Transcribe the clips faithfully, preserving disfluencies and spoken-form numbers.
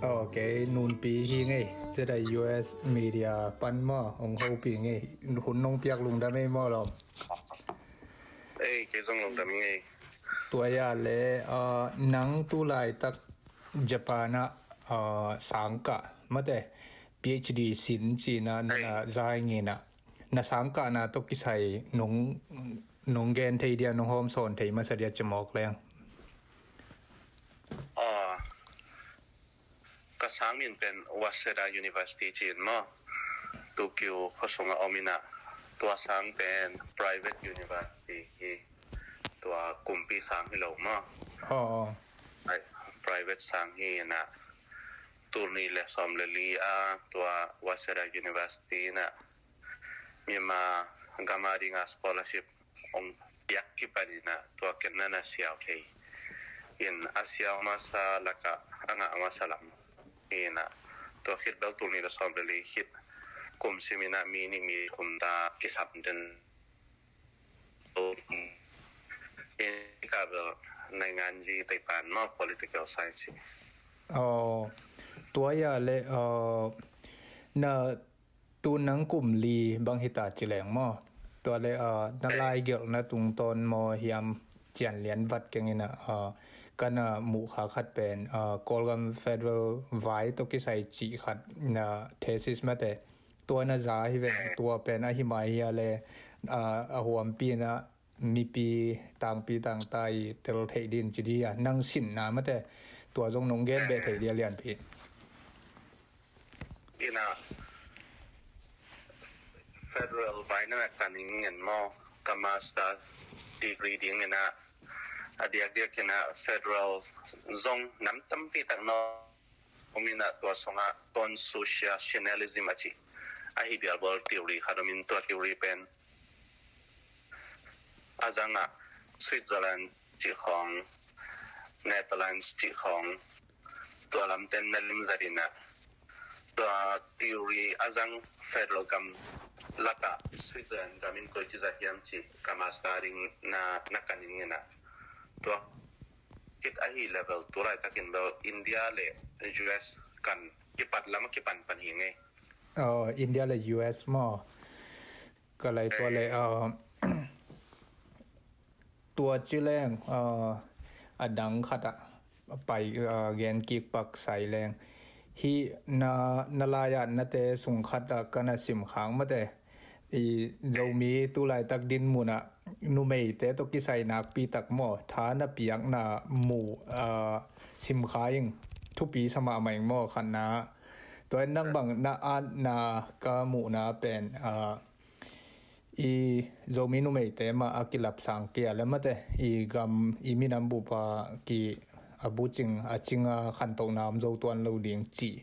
Ok, nunpi hi ngei. ZIUS Media pan maw, hong hopih ngei. Hun nong piak lungdam ei maw lawm. Ei, kei zong lungdam ngei. Tua ya le, ah, nang tu laitak Japan ah, ah, sangkah mate, PhD sin cina na, ei, na zai ngina. Na sangkahna tawh kisai nong, nong gen thei dia, nong hawm sawn thei masa dia ci mawk leng. Ah, ka sang min pen Waseda University ci-in maw, Tokyo khuasung a om ina, tua sang pen private university hi, tua kumpi sang hi lo maw. Oh, oh. Ai, private sang hi ina, tul nih le sawm le li a tua Waseda University ina Myanmar gam a dinga scholarship hong piak kipan ina tua ken na na siau thei in, a siau masa lakah a ngah masa lam ina, tua khit bel tul nih le sawm le li khit kum sim ina mi nih mi thum ta kisam den ina, ka bel nainganzi teipan maw, political science. Oh, tua ya le, oh, na tu nang kum li bang hita ci leng maw. Tua le, ah, na lai gelhna tungtawn maw hiam, cian lian vat keng ina, ah, ka na muh kha khat pen, ah, Kawlgam Federal vai tawh kisai cih khat na thesis mate. Tua na za hi veng, tua pen a hi mai hia le, ah, a huampi ina mipi tangpi tangta i tel theih din ci dia, nang sinna mate. Tua zong nong gen beh thei dia lianpi. Ina federal vai na kan ing ngen maw, ka master degree ding ina, a diakdiak ina federal zong nam tampi tak no om ina, tua sungah consociationalism a ci, a hi bialbawl theory khat om in, tua theory pen a zangah Switzerland cih khawng, Netherlands cih khawng, tua lamten na lim zat ina, tua theory a zang federal gam lakah Switzerland gam in koi ci zat hiam ci ka master ding na, na kan ing ina, tua kit a hi level tu laitakin bel India le US kan kipat lam a kipanpan hi ngei. Oh, India le US maw. Ka lai tua le, eh, ah, tua ci leng, ah, a dang khat ah pai, ah, gen kik pak sai leng. Hi na, na lai ah nate sung khat ah ka na sim khang mate. I Zomi tu laitak din mun ah numeite tawh kisai nakpi tak maw, tha na piakna mu, ah, sim kha ing, thupi sa mahmah ing maw khatna. Tua in nang bang na atna ka muhna pen, ah, i Zomi numeite mah a kilap sang kia le mate, i gam i minam bup a ki a bucing a cing a khantohna om zo tuan lo ding ci.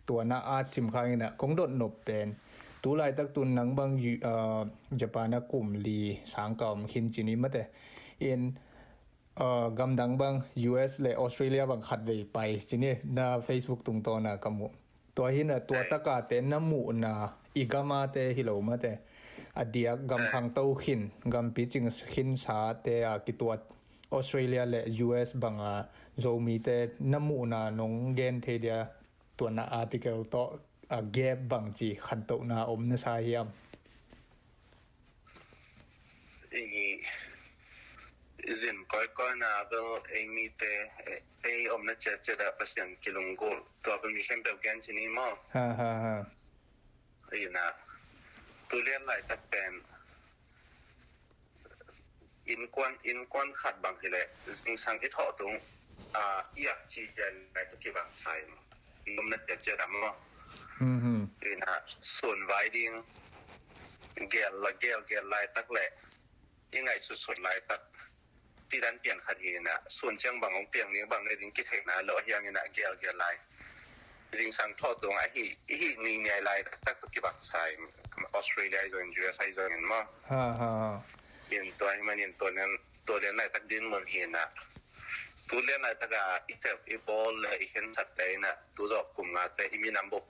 Tua na at sim khang ina kong dot nop pen tu laitak tun nang bang, ah, Japan a kum li sangkah om khin ci ni mate. In, ah, gamdang bang US le Australia bang khatvei pai ci ni na Facebook tungtawn a ka muh. Tua hi na tua taka te na muhna i gam a te hi lo mate, a diak gam khangto khin, gam picing khin sa te a kituat Australia le US bang a Zomi te na muhna nong gen thei dia, tua na article tawh a gap bang ci khantohna om na sa hiam? I zin koikoi na bel ei mite, ei omna ciatciat ah Pasian kilunggulh tua bel mi khempeuh gen ci ni maw. Ha, ha, ha. Ina, tu lian laitak pen innkuan, innkuan khat bang hileh zingsang i thawh tung, ah, i ak ci gen lai tu kibang sai maw. I omna ciatciat ah maw. Mhm. Ina, sun vai ding, gel la, gel, gel laitak le i ngaihsutsut laitak, tidan pian khat hi ina, sun ciang bang hong piang ni bang le ding kitheihna lo hiang ina, gel, gel lai. Zingsang thawh tung ahi, i hi ni ngai lai tak tu kibang sai. Australia i zong, US i zong in maw. Ha, ha, ha. In tua hi manin tua lian, tua lian laitak din mun hi ina. Tu lian laitak a i tep i bawl le i khen sat te ina, tu zawh kum nga te i minam bup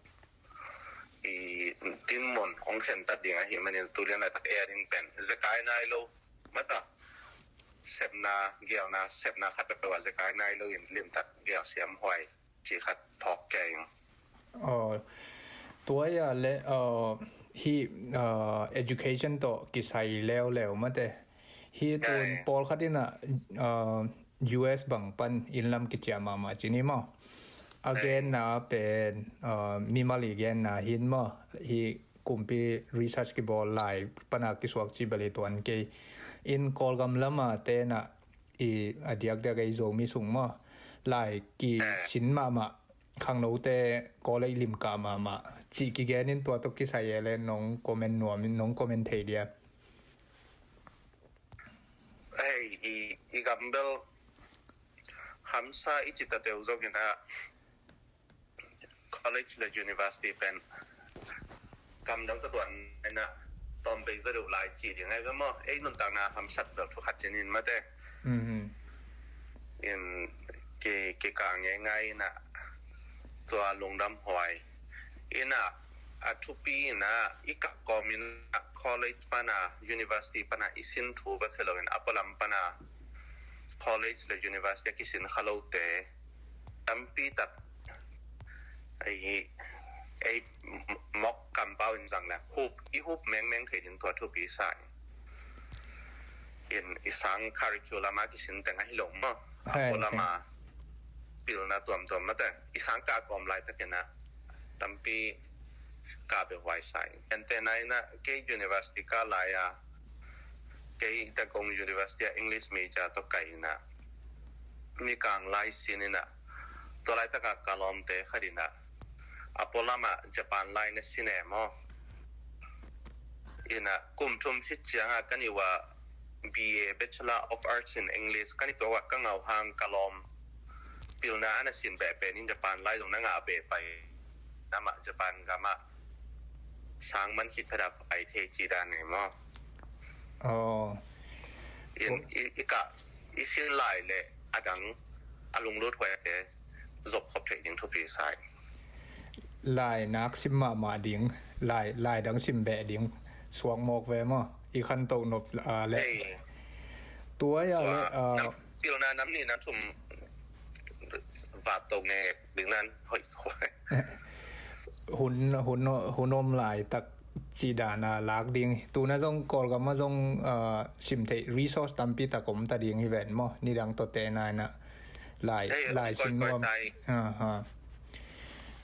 i din mun hong khen tat ding ahi manin tu lian laitak ei a ding pen zekai nai lo mata, sepna, gelna, sepna khat peuh a zekai nai lo in limtak gel siam huai. cih khat phawk kei ing. Aw, tua ia le, aw, hi, aw, education tawh kisai leuleu mate. Hi tun pawlkhat in ah, aw, U S bang pan inn lam kiciah mahmah ci ni maw. A genna pen, aw, mimal i genna hi in maw. Hi kumpi research kibawl lai pan a kisuak ci bel hi tuan kei. In Kawlgam lam a te in ah i a diakdiak ei Zomi sung maw. Lai kisin mahmah, khangnote college lim kah mahmah cih kigen in tua tawh kisai e le nong comment nuam in, nong comment thei dia. Hei, i, i gam bel hamsa i ci ta teu zongin ah college le university pen gam dang tawh tuan in ah tawm bei zaw deuh lai ci ding ai ve maw. Ei nuntakna hamsat bel thu khat ci ni in mate. Mhm. In ki, kikah ngeingai in ah tua lungdam huai. In ah a thupi in ah i kah kawm in ah college pan a, university pan a i sin thu bek hi lo in a pualam pan a college le university a kisin kha lote tampi tak ei, ei mawk kampau in zang le hup, i hup mengmeng thei ding tua thupi sa in. In i sang curriculum a kisin teng ahi lo maw. A pualam a pilna tuamtuam mate i sang kah kawm laitak in ah tampi kah beh huai sa in. Ente na in ah kei university kah lai a, kei Dagon University a English major tawh kai in ah Mikang lai sin in ah tua laitak a ka lawmte khat in ah a pualam ah Japan lai na sin e maw. In ah kum thum khit ciang ah ka nih uh a B A, Bachelor of Arts in English, ka nih tua uh a ka ngah uh hang ka lawm pilna a na sin beh pen in Japan lai zong na ngah beh pai, amah Japan gam ah sang man khit phet a pai thei ci dan e maw. Aw. In i, i kah i sin lai le a dang a lunglut huaite zop khop thei ding thupi sa in. Lai nak sim mahmah ding, lai, lai dang sim beh ding, suak mawk ve maw, i khantoh nop, ah, le. Ei. Tua ia le, tua, ah, nam, pilna nam nih nam thum vat to nge ding nan hoih. Hun, hun, hun om laitak cih dan a lak ding. Tuna zong Kawlgam ah zong, ah, sim theih resource tampi tak om ta ding hi ven maw. Nidang tawh te na in ah lai, ei, lai sim nuam. Aha.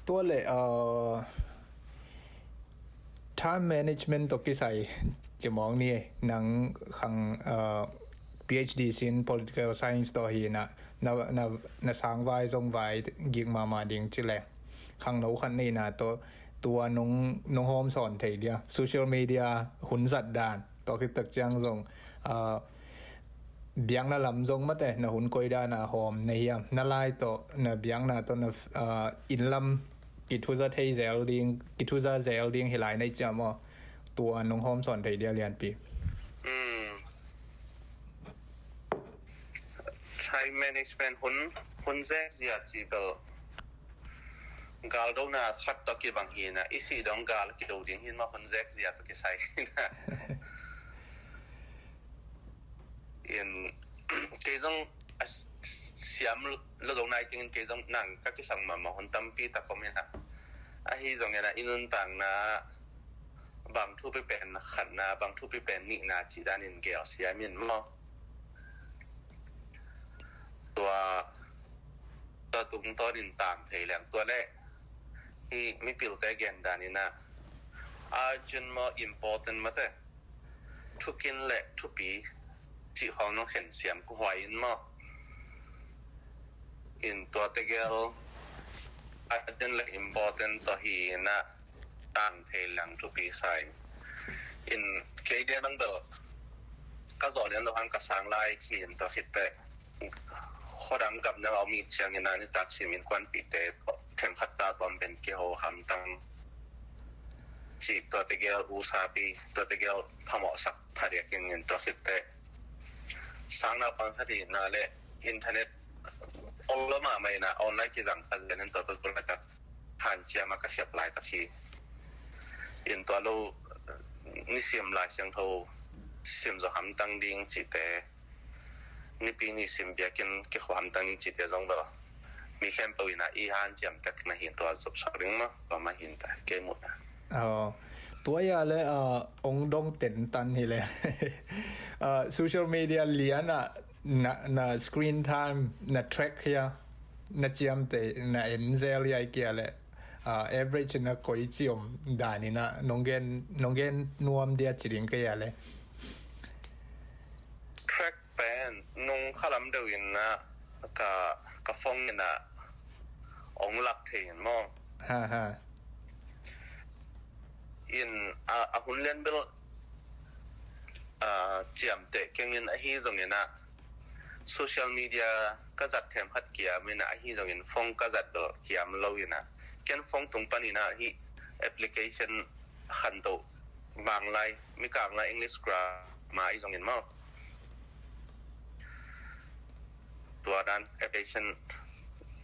Tua le, ah, time management tawh kisai ci mawk ni. Nang khang, ah, P H D sin political science tawh hi in ah na, na, na sang vai zong vai gik mahmah ding ci le. Khangno khat na hi in ah tua, tua nong, nong hawm sawn thei dia. Social media hun zat dan tawh khit tak ciang zong, ah, biakna lam zong mate na hun koi dan a hawm na hiam, na lai tawh, na biakna tawh, na, ah, inn lam kithuza thei zel ding, kithuza zel ding hi lai na hi ciam aw. Tua nong hawm sawn thei dia Lianpi. Hmm. Time management hun, hun zek zia ci bel galdona khat tawh kibang hi in ah, i sih dong gal kido ding hi in maw, hun zek zia tawh kisai hi in ah. In kei zong a s-, siam lo zong nai keng in kei zong nang ka kisang mahmah hun tampi tak om in ah. Ahi zongin ah i nuntakna bang thupi pen khatna, bang thupi pen nihna cih dan in gel siam in maw. Tua, tua tungtawn in tang thei leng tua le hi mipilte gen dan in ah urgent maw, important mate, thukin le thupi cih khawng nong khen siam khuahuai in maw. In tua tegel urgent le important tawh hi in ah tang thei leng thupi sa in. In kei dia nang bel ka zawh lian lo hang ka sang lai khi in tua khit teh khuadang gam dang a om i ciangin ah nitak simin kuanpihte tawh khenkhat ta tawm pen kiho hamtang cih tua tegel usapi, tua tegel phamawhsak phadiak in, in tua khit teh sang naupang khat hi in ah le internet ol lo mahmah in ah online kizang kha zen in tua tua laitak hanciam a ka khiap laitak hi. In tua lo nisim Lai Siangtho sim zaw hamtang ding cihte, nipi ni sim biakinn kikhawm hamtang ding cihte zong bel mi khempeuh in ah i hanciam tek na hi, tua zop sak ding maw, tua mah hi ta, kei muhna. Aw, tua ia le, ah, ong dong tentan hi le. Ah, social media lian ah na, na screen time na track hia, na ciamteh, na en zel hia i kia le, ah, average na koi ci om dan in ah nong gen, nong gen nuam dia ci ding ka ia le. Track pen nung khalam deuh in ah ka, ka phone in ah ong lak thei in maw. Ha, ha. In a, a hun lian bel, a, ciamteh keng in ahi zongin ah social media ka zat them khat kiam in ah, ahi zongin phone ka zat bel kiam lo in ah, ken phone tung pan in ah hih application khantoh, Manglai, Mikang lai, English grammar ahi zongin maw, tua dan application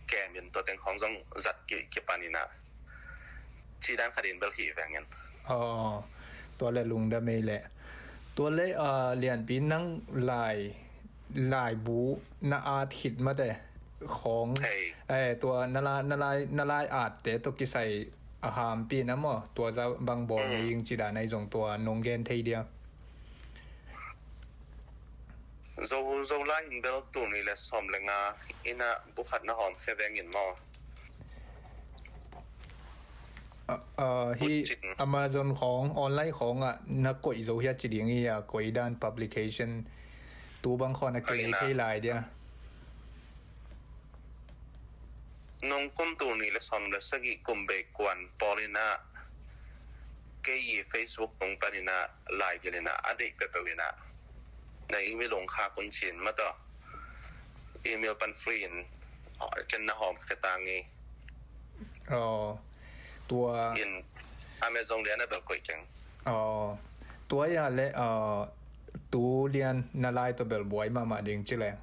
kem in tua teng khawng zong zat ki, kipan in ah, ci dan khat in bel hi veng in. Aw, tua le lungdam ei le. Tua le, ah, Lianpi, nang lai, laibu na at khit mate khawng, eh, tua na lai, na lai, na lai atte tawh kisai a hampi na maw, tua za bang bawl na ing ci dan ahi zong tua nong gen thei dia. Zo, Zolai in bel tul nih le sawm le nga in ah bu khat na hawm khe veng in maw. Ah, ah, hi Amazon khawng, online khawng ah na koih zo hia ci ding hi a, koi dan publication tu bang khawng a kilei thei lai dia. Nung kum tul nih le sawm le sagih kum bei kuan pawl in ah kei i Facebook nung pan in ah lai bil in ah a deih peuhpeuh in ah na email ong khak un ci in maw, tua email pan free in ken na hawm khe ta ngei. Aw, tua in Amazon lian a bel koih keng. Aw, tua ia le, aw, tu lian na lai tawh bel buai mahmah ding ci le.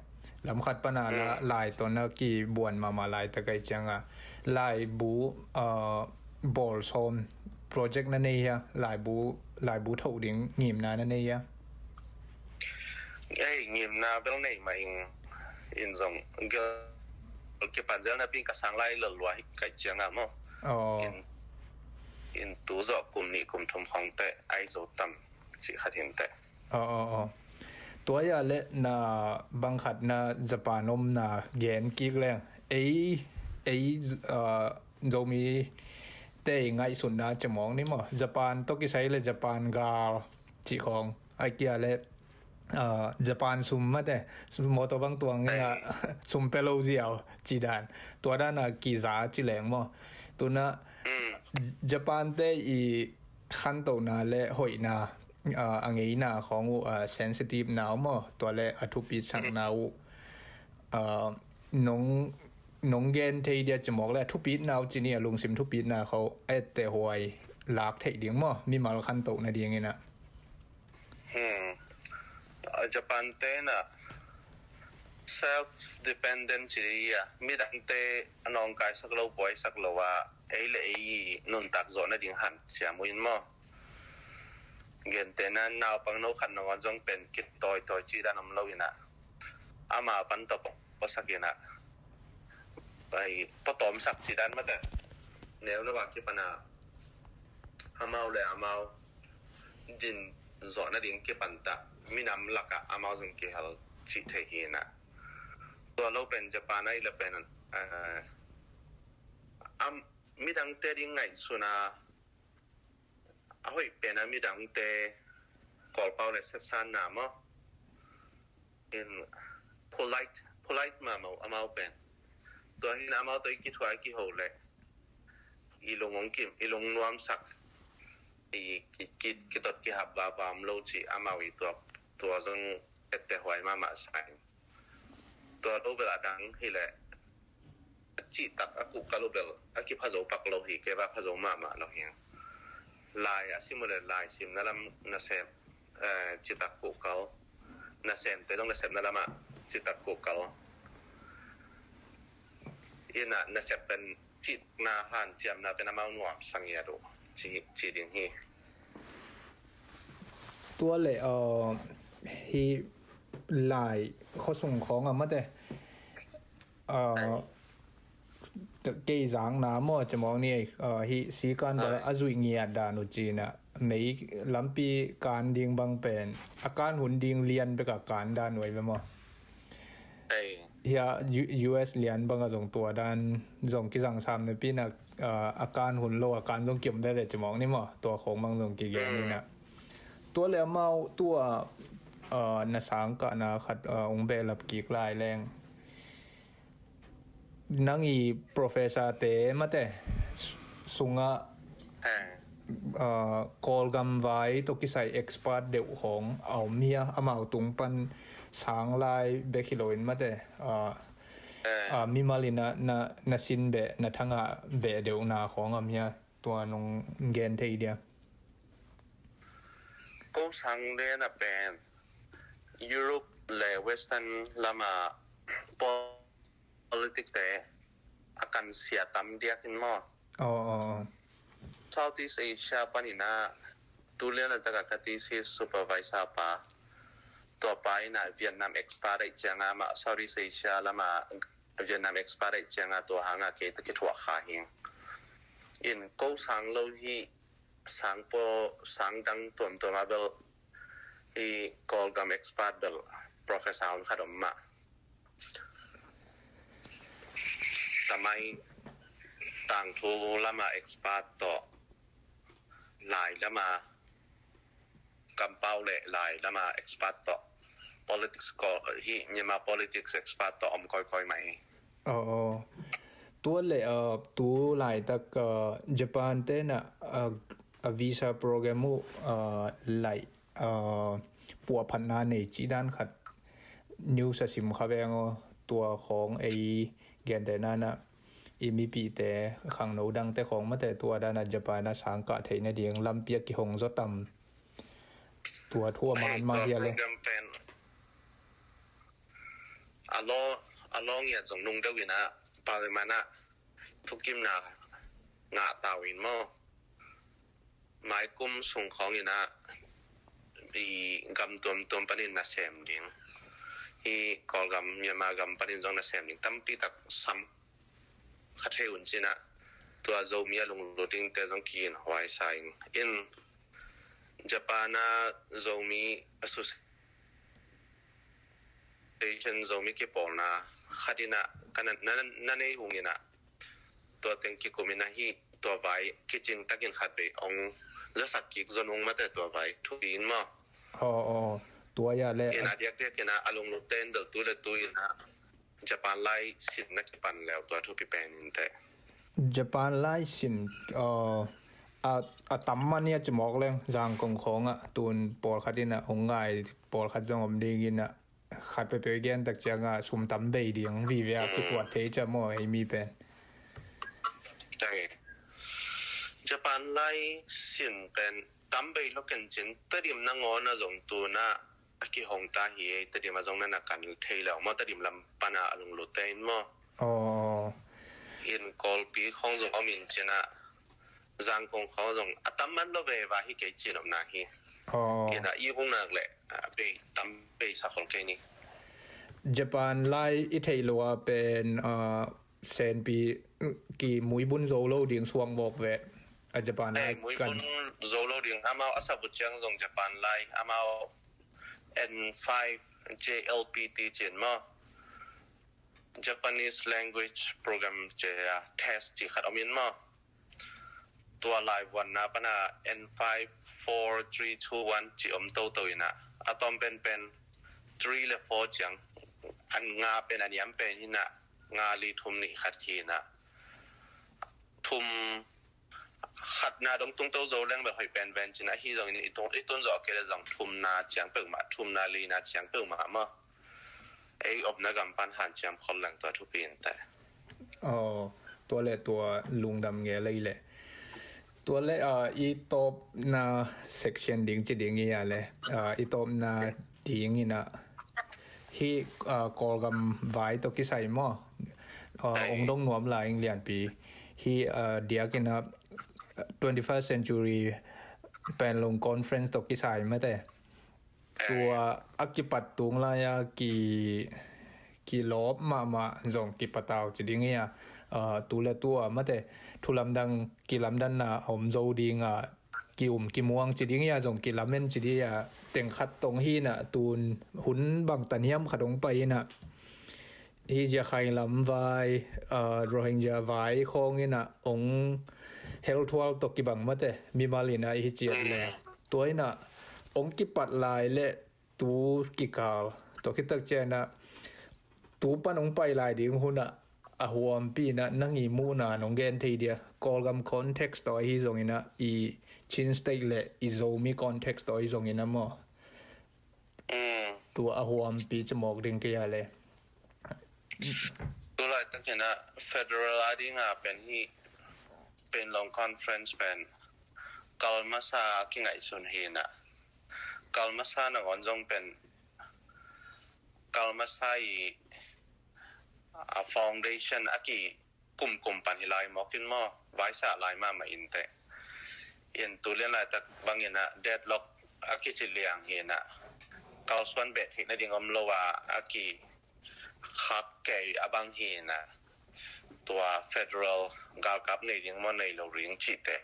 Lam khat pan a la, lai tawh na kibuan mahmah laitak ahi ciang a, laibu, ah, bawl sawm project na nei hia, laibu, laibu thoh ding ngimna na nei hia? Ei, ngimna bel nei mah ing, in zong gel kipan zel napi in ka sang lai lel lua hi ka hih ciang a maw. Aw. In, in tu zawh kum nih kum thum khawng teh ai zo tam cih khat hi in teh. Aw, aw, aw. Tua ia le na bang khat na Japan omna gen kik leng. Ei, ei, ah, Zomi te ngaihsutna ci mawk ni maw. Japan tawh kisai le Japan gal cih khawng. Ai kia le, ah, Japan sum mate, sum mawtaw bang tuang in ah, sum pia lo ziau ci dan. Tua dan a kiza ci leng maw. Tu in ah Japan te i khantohna le hoihna, ah, a ngeina khawng uh, ah, sensitive na uh maw, tua le a thupit sakna uh, ah, nong, nong gen thei dia ci mawk le a thupitna uh ci ni, a lungsim thupitna khawng a etteh huai lak theih ding maw, mimal khantoh nading in ah. Hmm. Ah, Japan te in ah self-dependent ci ding hi a, midangte a nawngkaisak lo, buaisak lo a, ei le ei nuntak zawh nading hanciam uh in maw. Gentehna naupang no khat nangawn zong pen kitawitawi cih dan om lo in ah, ama pan tawh pawsak in ah, ai, pawtawmsak cih dan mate, neu lo a kipan a amau le amau din zawh nading kipan ta, minam lakah amau zong kihel cih thei hi in ah. Tua lo pen Japan ahi le pen, eh, am, midangte ding ngaihsutna a hoih pen a midangte Kawlpau le setsanna maw. In polite, polite mahmah uh amau pen. Tua hi in amau tawh i kithuah i kiho le i lung ong kim, i lung nuamsak, i ki, ki, kitot kihap vava om lo cih amau i tua, tua zong etteh huai mahmah sa in. Tua lo bel a dang hi le a cihtak a kuhkal uh bel a kiphazo pak lo hi, kei va phazo mahmah lo hi. Lai a sim uh le lai simna lam nasem, eh, cihtak kuhkal, nasemte zong nasepna lamah cihtak kuhkal. In ah nasep pen cihna hanciamna pen amau nuamsa ngiat uh ci, ci ding hi. Tua le, uh, hi lai khuasung khawng a mate, uh, kei zangna maw, ci mawk ni, eh, hih sikan dah a zuih ngiat dan uh cin ah, mei lampi kan ding bang pen a kan hun ding lian bek a kan dan uh ahi ve maw? Hia U- US lian bang a zong tua dan zong kizang sam napi in ah, a kan hun lo a kan zong kiom veve ci mawk ni maw, tua khong bang zong kigen in ah. Tua le amau tua, ah, na sangkahna khat, ah, ong behlap kik lai leng, nang i professor te mate sungah, ah, Kawlgam vai tawh kisai expert deuh khong a om hia, amau tung pan sang lai bek hi loin mate, ah, ah, mimal in ah na, na sin beh, na thangah beh deuhna khong a om hia, tua nong gen thei dia? Ko sang lian a pen Europe le Western lama politics te a kan sia tam diak in maw? Aw, aw, aw. Southeast Asia panin ah tulian a taka ka thesis supervisor pa, tua pa in ah Vietnam expert aih cianga mah Southeast Asia lama Vietnam expert aih cianga tua hanga kei ta kithuah kha hing. In ko sang lo hi, sang po, sang dang tuamtuam a bel hi Kawlgam expert bel professor hun khat om mah. Tamai tangthu lama expert tawh, lai lama kampau le lai lama expert tawh, politics ko hi Myanmar politics expert tawh om koikoi mai. Aw, aw. Tua le, ah, tu laitak, ah, Japan te na, ah, a visa program uh, ah, laih, ah, puahphatna nei cih dan khat news a sim kha veng aw, tua khong ei gente na na i mipihte khangno dangte khong mate tua dan a Japan a sangkah theih nading lampi a kihong zaw tam, tua thu a man mah hia le? Program pen a law, a law ngiat zong nung deuh in ah parliament ah thukimna ngah tau in maw? Maikum sung khawng in ah i gam tuamtuam panin nasem ding, hi Kawlgam, Myanmar gam panin zong nasem ding tampi tak sam kha thei un cin ah, tua Zomi a lunglut dingte zong ki-in huai sa in. In Japan a Zomi Association Zomi kipawlna khat in ah ka na, na, na nei hung in ah, tua teng kikum in ah hi tua vai kicing takin khat vei ong zasak kik zon ung mate tua vai thupi in maw? Aw, aw. Tua ya le in a diakdiak in ah a lunglut ten bel tu le tu in ah Japan lai sin na kipan leu tua thupi pen in teh. Japan lai sin, aw, a, a tam man ia ci mawk leng, Zangkong khawng ah tun pawlkhat in ah ong ngai, pawlkhat zong om ding in ah, khat peuhpeuh i gen tak ciang ah sum tam bei ding vive a kituat thei cia maw, ei mi pen. Japan lai sin pen tam bei lo ken cin, Tedim nangawn a zong tun ah a kihong ta hi ei, Tedim a zong na na kan thei leu maw, Tedim lam pan a a lunglut te in maw? Aw. In Kawlpi khawng zong om in cin ah, Zangkong khawng zong a tam man lo ve va hi kei cin om na hi. Aw. In ah i hung nak le, ah, bei tam bei sa khol kei ni. Japan lai i theih lo a pen, ah, senpi ki muibun zo lo ding suang vawk ve. A Japan lai kan muibun zo lo ding, amau a sabut ciang zong Japan lai, amau N five J L P T cin maw? Japanese Language Program ci a test ci khat om in maw? Tua lai vuanna pana N five four three two one ci om toto in ah, a tawm penpen three le four ciang, an nga pen a niam pen in ah, nga li thum nih khat hi in ah, thum khatna dong tungto zo leng bel hoih penpen cin ah, hi zongin i tun, i tun zawh kei le zong thumna ciang peuhmah, thumna lina ciang peuhmah maw? Ei omna gam pan hanciam khol leng tua thupi in teh. Aw, tua le tua lungdam ngel ei le. Tua le, ah, i tawpna section ding ci ding i a le, ah, i tawpna ding in ah, hi, ah, Kawlgam vai tawh kisai maw? Ah, ong dong nuam lai ing lianpi. Hi, ah, diak in ah twenty-first century Panglong Conference tawh kisai mate. Tua a kipat tung lai a ki, kilawp mahmah zong kipatau ci ding hi a. Aa, tu le tu a mate, thulamdang kilamdanna a om zo ding a, ki-um kimuang ci ding hi a, zong kilamen ci ding hi a, teng khat tong hi na, tun hun bang tan hiam khat hong pai hi na, hi Rakhine lam vai, aa, Rohingya vai khawng hi na, hong helthual tawh kibang mate, mimal hi na, hi ciat le. Tua hi na, hong kipat lai le, tu kikal. Tua khit tak ciangin a, tu pan hong pai lai ding hun a, a huampi na, nang i muhna nong gen thei dia. Kawlgam context tawh ahi zongin a, i Chin State le i Zomi context tawh ahi zongin a maw. Mm. Tua a huampi ci mawk ding kei a le. Tu laitak hi na, federal a ding a pen hi, Panglong Conference pen kal masa a kingaihsun hi na. Kal masa nangawn zong pen, kal masa i, a, foundation a kikumkum pan hi lai mawk in maw, vaisa lai mahmah in teh. In tu lian laitak bangin a deadlock a kici liang hi na. Kalsuan beh theihna ding om lo a, a ki khak kei a bang hi na, tua federal galkap nei ding maw nei lo ding cihte,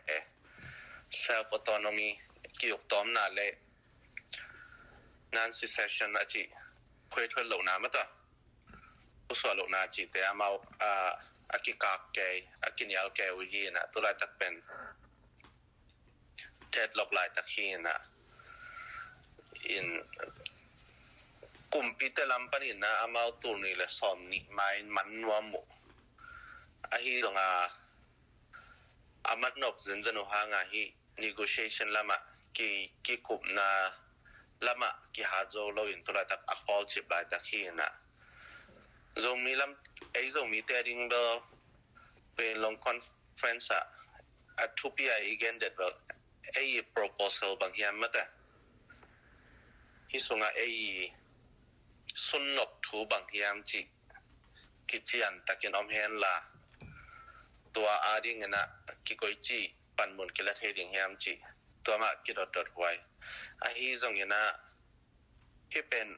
self autonomy, kiuk tawmna le non-secession a cih, khuaithuat lohna mata, pusuah lohna cihte amau a, a kikak kei, a kinial kei uh hi na, tu laitak pen deadlock laitak hi na. In kumpite lam panin a amau tul nih le sawm nih mai-in man nuam uh. Ahi zong a, a man nop zenzen uh hang a hi negotiation lam a ki, kikupna lam a kihat zo lo in tu laitak a khawlcip laitak hi na. Zomi lam, ei Zomite a ding bel Panglong Conference a, a thupi a i gen det bel, ei proposal bang hiam mate, hi sung a ei sunnop thu bang hiam cih kician takin om hen la, tua a dingin a kikoici panmun kila thei ding hiam cih, tua mah kidotdot huai. Ahi zongin a, hi pen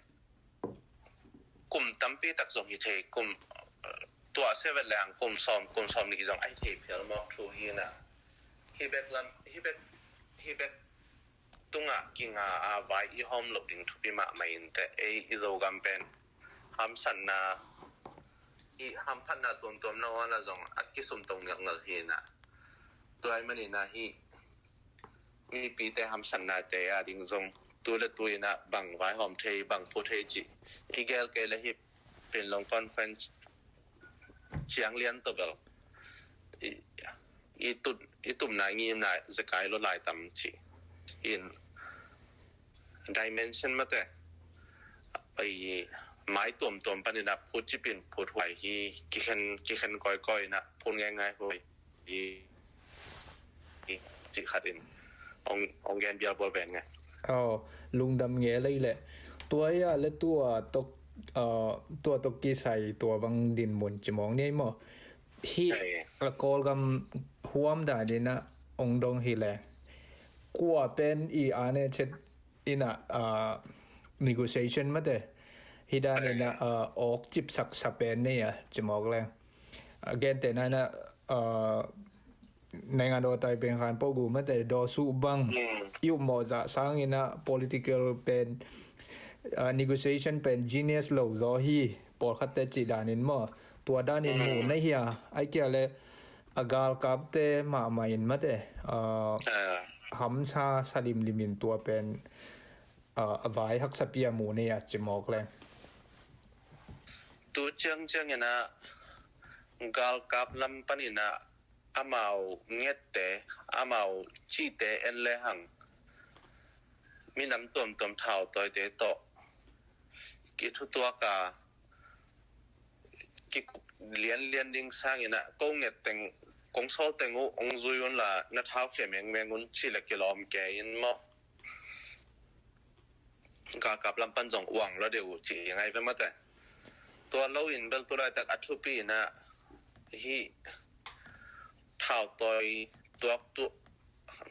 kum tampi tak zong hi thei, kum, tua sia vet le ang kum sawm, kum sawm nih zong ahi thei phial mawk thu hi na. Hi bek lam, hi bek, hi bek tungah kinga a vai i hawm loh ding thupi mahmah in teh, ei i Zogam pen hamsatna, i hamphatna tuamtuam nangawn a zong a kisumto ngelhngelh hi na. Tua ahih manin a hi mipite hamsatnate a ding zong tu le tu in a bang vaihawm thei, bang phu thei cih i gel kei le hi Panglong Conference ciang lian tawh bel i, i tut, i tumna ngimna zekai lo lai tam cih in dimension mate, i mai tuamtuam panin a phut cipin phut huai hi, kikhen, kikhen kawikawi in a phut ngaingai huai hi, hi cih khat in hong, hong gen bial bual ven ngai. Aw, lungdam nge lei le. Tua ia le tua tok, ah, tua tok kisai tua bang dinmun ci mawng ni ei maw. Hi, ei, a Kawlgam huam dan in a hong dong hi le, kua pen i a ne chet in a, ah, negotiation mate, hi dan in a, ei, ah, awk cipsak sa pen nei a ci mawk le. A gente na in a, ah, naingan daw tai pen khan pawh gu mate, daw suh bang, mm, i upmawh zah sangin a political pen, ah, negotiation pen genius lo zaw hi, pawlkhatte cih danin maw. Tua danin, mm, mu na hia, ai kia le a galkapte mahmah in mate, ah, ah, hamsa sa limlim in tua pen, ah, a vai haksa pia mu na hia ci mawk le. Tu ciangciang in a galkap lam panin a amau ngette, amau cihte en le hang minam tuamtuam thautawite tawh kithutuak a kikup lianlian ding sangin a, ko nget teng, kong sawl teng uh hong zui un la, na thau khia mengmeng un ci le kilawm kei in maw. Galkap lam pan zong uang lo deuh uh ci ngai ve mate. Tua lo in bel tu laitak a thupi in a hi thautawi tuak tu,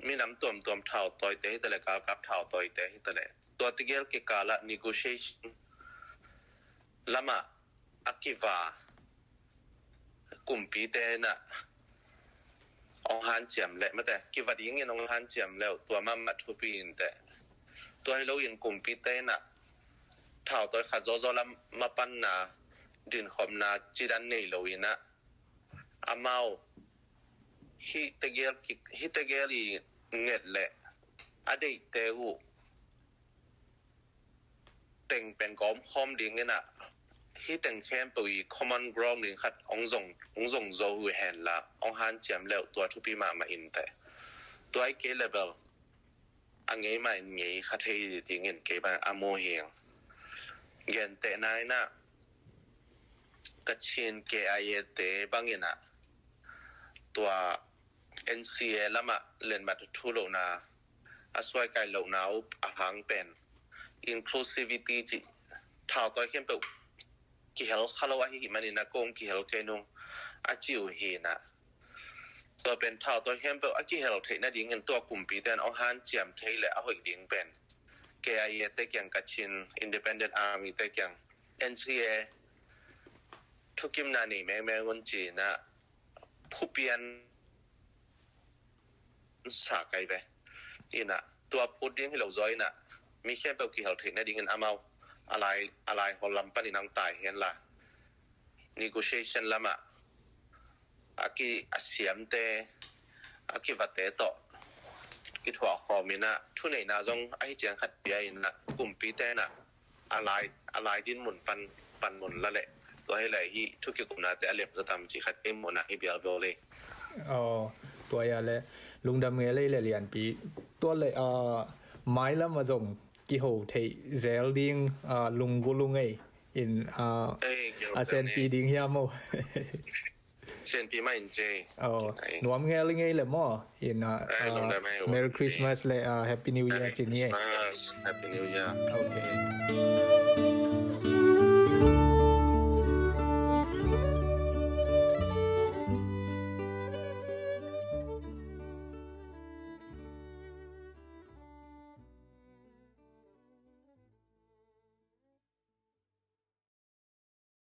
minam tuamtuam thautawite hi ta le, galkap thautawite hi ta le, tua tegel kikal ah negotiation lam ah a kiva kumpite in ah hong hanciam leh, mate, kiva dingin hong hanciam leh tua mahmah thupi in teh. Tua hi loin kumpite in ah thautawi khat zawzaw lam mapanna, dinkhopna cidan nei lo in ah, amau hih tegel ki, hih tegel i nget leh a deihte uh teng pen kawmkhawm dingin ah, hih teng khempeuh i common ground ding khat hong zong, hong zong zo uh hen la, hong hanciam leh tua thupi mahmah in teh. Tua i kei level a ngei mah in ngei kha thei dingin kei bang a mu hi. Gentehna in ah, Kachin K I A te bangin ah tua N C A lamah lenmat thu lohna, a suaikai lohna uh a hang pen inclusivity cih, thautawi khempeuh kihel kha lo ahih manin ah kong kihel kei nung a ci uh hi in ah. Tua pen thautawi khempeuh a kihel theih nadingin tua kumpite in hong hanciam thei leh a hoih ding pen K I A te kiang, Kachin Independent Army te kiang, N C A thukimna nei mengmeng un ci in ah, phupian sa kai ve. In ah tua phut ding hi lo zaw in ah, mi khempeuh kihel theih nadingin amau a lai, a lai hol lam panin hong tai hen la, negotiation lamah a ki, a siamte, a kivate tawh kithuah khawm in ah, thuneihna zong ahi ciang khat pia in ah, kumpite in ah a lai, a lai din mun pan, pan mun la leh, tua hi leh hih thu kikupnate a lem zaw tam cih khat ei muhna hi bial bawle. Aw, tua hi a leh, lungdam ngei lei leh Lianpi. Tua leh, ah, mailam ah zong kiho theih zel ding, ah, lunggulh uh ngei in, ah, ei, kiho a senpi ding hiam maw? Senpi mah in ce. Aw, nuam ngei lei ngei leh maw? In, ah, Merry Christmas leh, ah, Happy New Year ci ni. Merry Christmas, Happy New Year. Ok.